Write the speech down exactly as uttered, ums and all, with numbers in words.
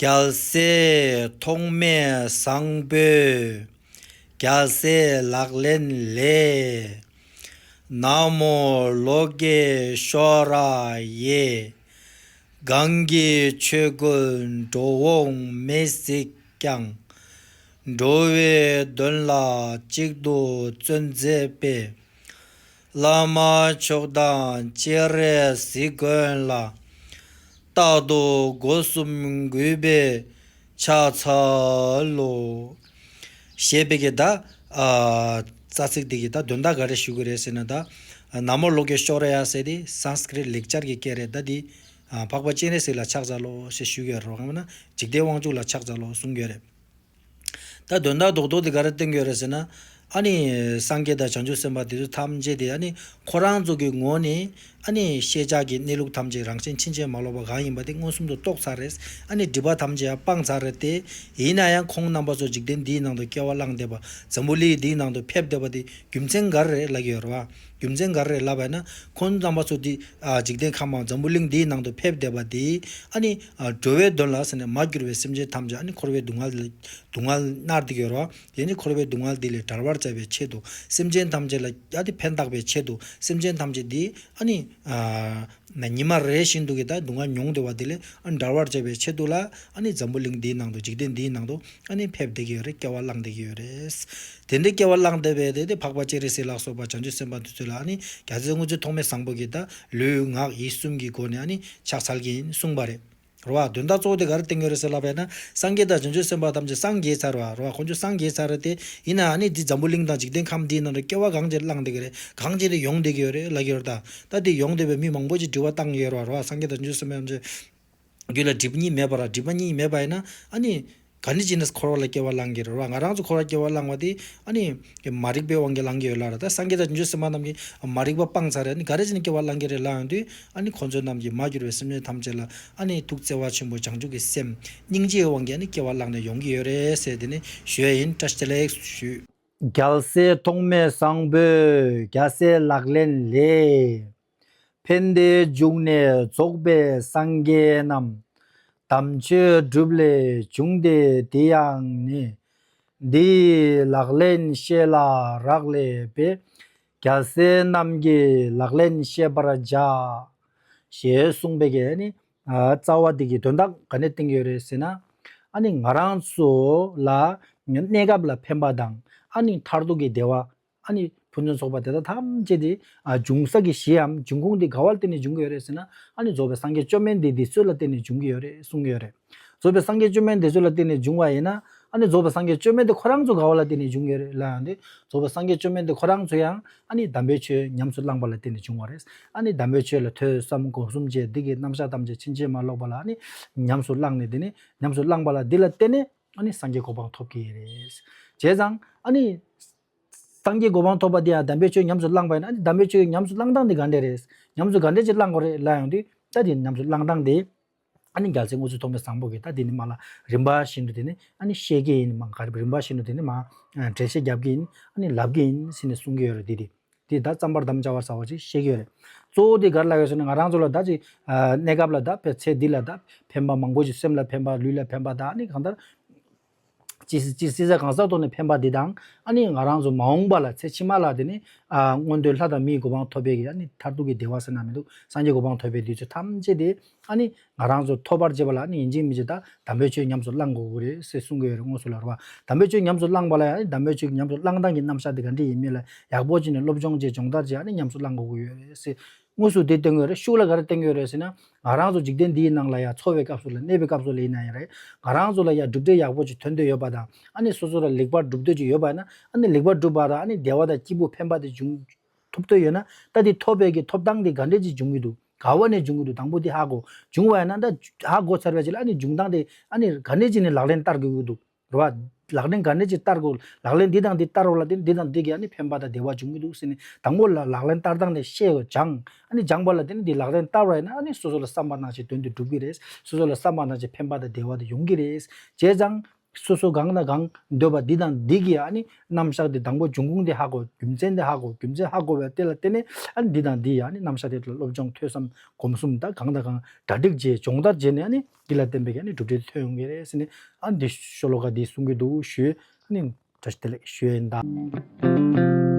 རྒྱལ་སྲས་ཐོགས་མེད་བཟང་པོས་རྒྱལ་སྲས་ལག་ལེན་ལས། ན་མོ་ལོ་ཀེ་ཤྭ་ར་ཡེ། གང་གི་ཆོས་སྐུ་འགྲོ་འོང་མེད་གཟིགས་ཀྱང་། འགྲོ་བའི་དོན་ལ་གཅིག་ཏུ་བརྩོན་མཛད་པའི། བླ་མ་མཆོག་དང་སྤྱན་རས་གཟིགས་མགོན་ལ། རྟག་ཏུ་སྒོ་གསུམ་གུས་པས་ཕྱག་འཚལ་ལོ། ཞེས་པའི་གི་ད་ཨ་རྩ་ཚིག་འདི་གི་ད་དོན་དག་ག་རེ་ཞུ་གི་རེད་ཟེར་ན། ད་ན་མོ་ལོ་ཀེ་ཤྭ་ར་ཡེ་ཟེར་དེ་སཾ་སྐྲྀཏ་ལེགས་སྦྱར་གྱི་སྐད་རེད། ད་འདི་ཨ་འཕགས་པ་སྤྱན་རས་གཟིགས་ལ་ཕྱག་འཚལ་ལོ་ཞེས་ཞུ་གི་ཡོད་རེད། འོ་ན་འཇིག་རྟེན་དབང་ཕྱུག་ལ་ཕྱག་འཚལ་ལོ་གསུང་གི་ཡོད་རེད། ད་དོན་དག་རྡོག་རྡོག་དེ་ག་རེ་བསྟན་གྱི་ཡོད་རེད་ཟེར་ན། ཨ་ནི་སངས་རྒྱས་དང་བྱང་ཆུབ་སེམས་དཔའ་དེ་ཚོ་ཐམས་ཅད་དེ་ཨ་ནི་ཁོ་རང་ཚོ་གི་ངོས་ནས་ཨ་ནི་ཤེས་བྱ་གི་གནས་ལུགས་ཐམས་ཅད་རང་བཞིན་ཕྱིན་ཅི་མ་ལོག་པ་གང་ཡིན་པ་དེ་མངོན་སུམ་དུ་རྟོགས་ཚར་རེད། ཨ་ནི་སྒྲིབ་པ་ཐམས་ཅད་ཡང་སྤངས་ཚར་རེད་དེ། ཡིན་ན་ཡང་ཁོང་རྣམ་པ་ཚོ་འཇིག་རྟེན་འདིའི་ནང་དུ་སྐྱེ་བ་བླངས་བསྡད་པ། འཛམ་བུ་གླིང་འདིའི་ནང་དུ་ཕེབས་བསྡད་པ་དེ་རྒྱུ་མཚན་ག་རེ་རེད་ལབ་ཀྱི་ཡོད་རེད་བ། རྒྱུ་མཚན་ག་རེ་རེད་ལབ་པ་ཡིན་ན། ཁོང་རྣམ་པ་ཚོ་འདི་ཨ་འཇིག་རྟེན་ཁམས་འཛམ་བུ་གླིང་འདིའི་ནང་དུ་ཕེབས་བསྡད་པ་དེ་ཨ་ནི་ཨ་འགྲོ་བའི་དོན་ལ་ཟེར་ནས་མ་གྱུར་པའི་སེམས་ཅན་ཐམས་ཅད་ཨ་ནི་འཁོར་བའི་སྡུག་བསྔལ་སྡུག་བསྔལ་མནར་བསྡད་ཀྱི་ཡོད་རེད་བ། དེ་ནི་འཁོར་བའི་སྡུག་བསྔལ་འདི་ལས་བྲལ་བར་བྱ་བའི་ཆེད་དུ། སེམས་ཅན་ཐམས་ཅད་ལ་ཡ་དེ་ཕན་བཏགས་པའི་ཆེད་དུ། སེམས་ཅན་ཐམས་ཅད་འདི་ཨ་ནི་ཨ་ན་ཉི་མ་རེ་བཞིན་དུ་གི་ད་སྡུག་བསྔལ་མྱོང་བསྡད་པ་འདི་ལས་ཨ་ནི་བྲལ་བར་བྱ་བའི་ཆེད་དུ་ལ་ཨ་ནི་འཛམ་བུ་གླིང་འདིའི་ནང་དུ་འཇིག་རྟེན་འདིའི་ནང་དུ་ཨ་ནི་ཕེབས་བསྡད་ཀྱི་ཡོད་རེད། སྐྱེ་བ་བླངས་བསྡད་ཀྱི་ཡོད་རེད། དེ་འདྲའི་སྐྱེ་བ་བླངས་བསྡད་པའི་དེ་དེ་འཕགས་པ་སྤྱན་རས་གཟིགས་ལ་སོགས་པ་བྱང་ཆུབ་སེམས་དཔའ་དེ་ཚོ་ལ་ཨ་ནི་རྒྱལ་སྲས་དངོས་གྲུབ་ཐོགས་མེད་བཟང་པོ་གིས་ད་ལུས་ངག་ཡིད་གསུམ་གྱི་སྒོ་ནས་ཨ་ནི་ཕྱག་འཚལ་གྱི་ཡིན་གསུངས་པ་རེད། རེད་བ། དོན་དག་གཙོ་བོ་དེ་ག་རེ་བསྟན་ཡོད་རེད་ཟེར་ལབ་པ་ཡིན་ན། སངས་རྒྱས་དང་བྱང་ཆུབ་སེམས་དཔའ་ཐམས་ཅད་སངས་རྒྱས་ཚར་བ་རེད་བ། ཁོང་ཚོ་སངས་རྒྱས་ཚར་རེད་དེ། ཡིན་ནའང་ཨ་ནི་འདི་འཛམ་བུ་གླིང་དང་འཇིག་རྟེན་ཁམས་འདིའི་ནང་དུ་སྐྱེ་བ་གང་ཆེ་བླངས་བསྡད་ཀྱི་རེད། གང་ཆེ་དེ་ཡོང་བསྡད་ཀྱི་ཡོད་རེད་ལབ་ཀྱི་ཡོད་རེད་ད། ད་དེ་ཡོང་བསྡད་པའི་མི་མང་པོ་ཅིག་དྲི་བ་བཏང་གི་ཡོད་རེད་བ། རེད་བ། སངས་རྒྱས་དང་བྱང་ཆུབ་སེམས་དཔའ་ཐམས་ཅད་རྒྱུད་ལ་སྒྲིབ་གཉིས་མེད་པ་ར། སྒྲིབ་པ་གཉིས་མེད་པ་ཡིན་ན་ཨ་ནི་ག་འདྲ་བྱས་ནས་འཁོར་བ་ལ་སྐྱེ་བ་བླང་གི་རེད་བ། ང་རང་ཚོ་འཁོར་བ་སྐྱེ་བ་བླང་བ་དེ་ཨ་ནི་མ་རིག་པའི་དབང་གིས་བླང་གི་ཡོད་ལ་ར། ད་སངས་རྒྱས་དང་བྱང་ཆུབ་སེམས་དཔའ་རྣམས་ཀྱིས་མ་རིག་པ་སྤངས་ཚར་རེད། ཨ་ནི་ག་རེ་བྱས་ནས་སྐྱེ་བ་བླང་གི་རེད་ལབ་ཡོང་དུས། ཨ་ནི་ཁོང་ཚོ་རྣམས་ཀྱིས་མ་གྱུར་པའི་སེམས་ཅན་ཐམས་ཅད་ལ་ཨ་ནི་ཐུགས་བརྩེ་བ་ཆེན་པོ་བྱང་ཆུབ་ཀྱི་སེམས་སྙིང་རྗེའི་དབང་གིས་ཨ་ནི་སྐྱེ་བ་བླངས་ནས་ཡོང་གི་ཡོད་རེད་ཟེར་དེ་ནི་ཞུ་ཡ་ཡིན། བཀྲ་ཤིས་བདེ་ལེགས་ཞུ། རྒྱལ་སྲས་ཐོགས་མེད་བཟང་པོས་རྒྱལ་སྲས་ལག་ལེན་ལས། ཕན་བདེའི་འབྱུང་གནས་རྫོགས་པའི་སངས་རྒྱས་རྣམས། དམ་ཆོས་སྒྲུབ་ལས་བྱུང་སྟེ་དེ་ཡང་ནི། འདི་ཡི་ལག་ལེན་ཤེས་ལ་རག་ལས་པས། རྒྱལ་སྲས་རྣམས་ཀྱི་ལག་ལེན་ཤེས་པར་བྱ། ཞེས་གསུངས་པའི་གི་ནི་ཨ་རྩ་བ་འདི་གི་དོན་དག་ག་ནས་བསྟན་གྱི་ཡོད་རེད་ཟེར་ན། ཨ་ནི་ང་རང་ཚོ་ལ་གནས་སྐབས་ལ་ཕན་པ་དང་། ཨ་ནི་མཐར་ཐུག་གི་བདེ་བ། ཨ་ནི་ཕུན་སུམ་ཚོགས་པ་དེ་དག་ཐམས་ཅད་དེ་ཨ་འབྱུང་ས་གི་གཞི་འམ་འབྱུང་ཁུངས་དེ་ག་བ་ལ་བརྟེན་ནས་འབྱུང་གི་ཡོད་རེད་ཟེར་ན། ཨ་ནི་རྫོགས་པའི་སངས་རྒྱས་བཅོམ་ལྡན་འདས་འདི་ཚོ་ལ་བརྟེན་ནས་འབྱུང་གི་ཡོད་རེད་གསུང་གི་ཡོད་རེད། རྫོགས་པའི་སངས་རྒྱས་བཅོམ་ལྡན་འདས་ཚོ་ལ་བརྟེན་ནས་འབྱུང་བ་ཡིན་ན། ཨ་ནི་རྫོགས་པའི་སངས་རྒྱས་བཅོམ་ལྡན་འདས་ཁོ་རང་ཚོ་ག་བ་ལ་བརྟེན་ནས་འབྱུང་གི་ཡོད་རེད་ལབ་ཡོང་དུས། རྫོགས་པའི་སངས་རྒྱས་བཅོམ་ལྡན་འདས་ཁོ་རང་ཚོ་ཡང་ཨ་ནི་དམ་པའི་ཆོས་ཉམས་སུ་བླངས་པ་ལ་བརྟེན་ནས་བྱུང་བ་རེད། ཨ་ནི་དམ་པའི་ཆོས་ལ་ཐོས་བསམ་སྒོམ་གསུམ་བཅས་འདི་གི་རྣམ་གཞག་ཐམས་ཅད་ཕྱིན་ཅི་མ་ལོག་པ་ལ་ཨ་ནི་ཉམས་སུ་བླངས་ནས། དེ་ནི་ཉམས་སུ་བླངས་པ་ལ་འདི་ལ་བརྟེན་ནས་ཨ་ནི་སངས་རྒྱས་གོ་འཕང་ཐོབ་ཀྱི་རེད། བྱས་ཙང་ཨ་ནི་སངས་རྒྱས་གོ་འཕང་ཐོབ་པ་འདི་ཡང་དམ་པའི་ཆོས་ཉམས་སུ་བླངས་པ་ཡིན་ན། ཨ་ནི་དམ་པའི་ཆོས་ཉམས་སུ་བླང་སྟངས་འདི་ག་འདྲས་རེད། ཉམས་སུ་ག་འདྲས་ཅིག་བླང་དགོས་རེད་ལབ་ཡོང་དུས། ད་དེ་ཉམས་སུ་བླང་སྟངས་དེ། ཨ་ནི་རྒྱལ་སྲས་དངོས་གྲུབ་ཐོགས་མེད་བཟང་པོ་གིས་ད་དེ་ནི་མ་ལ་རིམ་པ་བཞིན་དུ་དེ་ནི་ཨ་ནི་བཤད་ཀྱི་ཡིན། མ་ག་རེ་རིམ་པ་བཞིན་དུ་དེ་ནི་མ་འགྲེལ་བཤད་རྒྱབ་ཀྱི་ཡིན། ཨ་ནི་ལབ་ཀྱི་ཡིན་ཟེར་ནས་གསུང་གི་ཡོད་རེད། དེ་དེ་དེ་ད་རྩོམ་པར་དམ་བཅའ་བར་བྱ་བ་ཅིག་བཤད་ཀྱི་ཡོད་རེད། གཙོ་བོ་དེ་ག་རེ་ལབ་ཡོད་ཟེར་ན། ང་རང་ཚོ་ལ་ད་ཅིག་ཨ་གནས་སྐབས་ལ་ད་ཕན་ཚེ་འདི་ལ་ད་ཕན་པ་མང་པོ་ཅིག་སེམས་ལ་ཕན་པ། ལུས་ལ་ཕན་པ། ད་ཨ་ནི་གང་ལྟར་ཅི་ཅི་སྲིད་གང་ཟག་ཐོག་ནས་ཕན་པ་འདི་དང་། ཨ་ནི་ང་རང་ཚོ་མ་འོངས་པ་ལ་ཚེ་ཕྱི་མ་ལ་དེ་ནི་ཨ་མངོན་མཐོའི་ལྷ་དང་མིའི་གོ་འཕང་ཐོབ་པའི་གི་ཨ་ནི་མཐར་ཐུག་གི་བདེ་བ་ཟེར་ན་མི་འདུག་སངས་རྒྱས་གོ་འཕང་ཐོབ་པའི་དུས་ཚོད་ཐམས་ཅད་དེ། ཨ་ནི་ང་རང་ཚོ་ཐོབ་པར་བྱེད་པ་ལ་ཨ་ནི་ཡིན་གཅིག་མིན་གཅིག་ད་དམ་པའི་ཆོས་ཉམས་སུ་བླང་དགོས་ཀྱི་རེད་ཟེར་གསུང་གི་ཡོད་རེད། དངོས་སུ་ལ་རེད་བ། དམ་པའི་ཆོས་ཉམས་སུ་བླངས་པ་ལ་ཨ་ནི་དམ་པའི་ཆོས་ཉམས་སུ་བླང་སྟངས་ཀྱི་རྣམ་གཞག་དེ་ག་འདྲ་ཡིན་མིན་ལ་ཡག་པོ་བྱས་ནས་སློབ་སྦྱོང་བྱས་སྦྱོང་བརྡར་བྱས། ཨ་ནི་ཉམས་སུ་བླང་དགོས་ཀྱི་ཡོད་རེད་ཟེར། དངོས་སུ་དེ་བསྟན་གྱི་ཡོད་རེད། ཤུགས་ལ་ག་རེ་བསྟན་གྱི་ཡོད་རེད་ཟེར་ན། ང་རང་ཚོ་འཇིག་རྟེན་འདིའི་ནང་ལ་ཡ་འཚོ་བའི་སྐབས་སུ་ལ། གནས་པའི་སྐབས་སུ་ལ་ཡིན་ན་ཡང་རེད། ང་རང་ཚོ་ལ་ཡ་གྲུབ་འབྲས་ཡག་པོ་ཅིག་ཐོན་འདོད་ཡོད་པ་དང་། ཨ་ནི་སོ་སོ་ལ་ལེགས་པར་སྒྲུབ་འདོད་ཅིག་ཡོད་པ་ཡིན་ན། ཨ་ནི་ལེགས་པར་སྒྲུབ་པ་དང་། ཨ་ནི་བདེ་བ་དང་སྐྱིད་པོ་ཕན་པ་དེ་འབྱུང་ཐུབ་འདོད་ཡོད་ན། ད་དེ་ཐོབ་པའི་གི་ཐོབ་ཐང་དེ་ག་འདྲས་ཅིག་འབྱུང་གི་འདུག་ག་བ་ནས་འབྱུང་གི་འདུག་དང་པོ་དེ་ཧ་གོ། བྱུང་བ་ཡིན་ན་ད་ཧ་གོ་ཚར་བའི་རྗེས་ལ། ཨ་ནི་འབྱུང་སྟངས་དེ་ཨ་ནི་ག་འདྲས་ཅིག་ནས་ལག་ལེན་བསྟར་དགོས་ཀྱི་འདུག་རེད་བ། ལག་ལེན་ག་འདྲས་ཅིག་བསྟར་དགོས། ལག་ལེན་འདི་དང་འདི་བསྟར་བ་ལ་དེ་འདི་དང་འདི་གིས་ཨ་ནི་ཕན་པ་དང་བདེ་བ་འབྱུང་གི་འདུག་ཟེར་ནས། དང་པོ་ལ་ལག་ལེན་བསྟར་སྟངས་དེ་ཤེས་དགོས། སྦྱང་། ཨ་ནི་སྦྱངས་པ་ལ་དེ་ནི་འདི་ལག་ལེན་བསྟར་བ་ཡིན་ན། ཨ་ནི་སོ་སོ་ལ་བསམ་པ་ནང་བཞིན་དོན་དེ་འགྲུབ་ཀྱི་རེད། སོ་སོ་ལ་བསམ་པ་ནང་བཞིན་ཕན་པ་དང་བདེ་བ་དེ་ཡོང་གི་རེད། བྱས་ཙང་། སོ་སོ་གང་དང་གང་འདོད་པ་འདི་དང་འདི་གི་ཨ་ནི་རྣམ་གཞག་དེ་དང་པོ་འབྱུང་ཁུངས་དེ་ཧ་གོ། རྒྱུ་མཚན་དེ་ཧ་གོ། རྒྱུ་མཚན་ཧ་གོ་བའི་དེ་ལ་བརྟེན་ནས་ཨ་ནི་འདི་དང་འདི་ཡི་ཨ་ནི་རྣམ་གཞག་དེ་ལ་སློབ་སྦྱོང་ཐོས་བསམ་སྒོམ་གསུམ་དང་གང་དང་གང་གྲ་སྒྲིག་བྱས་སྦྱོང་བརྡར་བྱས་ནས་ཨ་ནི་འདི་ལ་བརྟེན་པའི་ཨ་ནི་གྲུབ་འབྲས་ཐོན་ཡོང་གི་རེད་ཟེར་ནས་ཨ་ནི་འདི་ཤོ་ལོ་ཀ་འདི་གསུང་གི་འདུག་ཞུ། ཨ་ནི་བཀྲ་ཤིས་བདེ་ལེགས་ཞུ་ཡིན་ད།